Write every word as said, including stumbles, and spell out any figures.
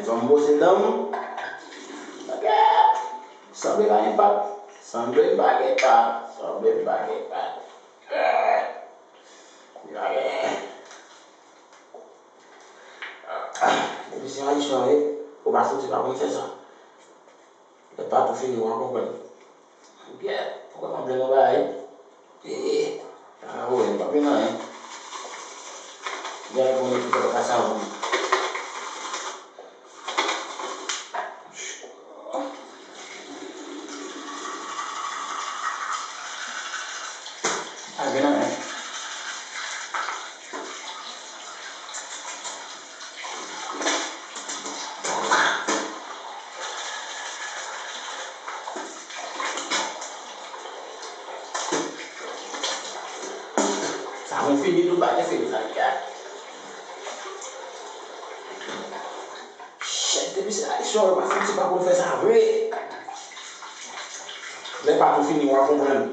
Ban m bwose dan m. Ok. Sanble pa gen pat. Sanble pa gen pat. Sanble pa gen pat. Depi se Ayisyen w ye, ou pa fouti pa konn fè sa. Lè pa tou fini, w a konprann. Ou gen pwoblèm anba a, wi. Ee, a, ou wè, m p ap jwenn anyen. Gen yon bon ekip la ka sa ou. A, gen anyen. Sa bon fini tou, pa gen fini sa, gad. Chèf, depi se Ayisyen w pa fouti pa konn fè sa vre. Lè pa tou fini, w a konprann.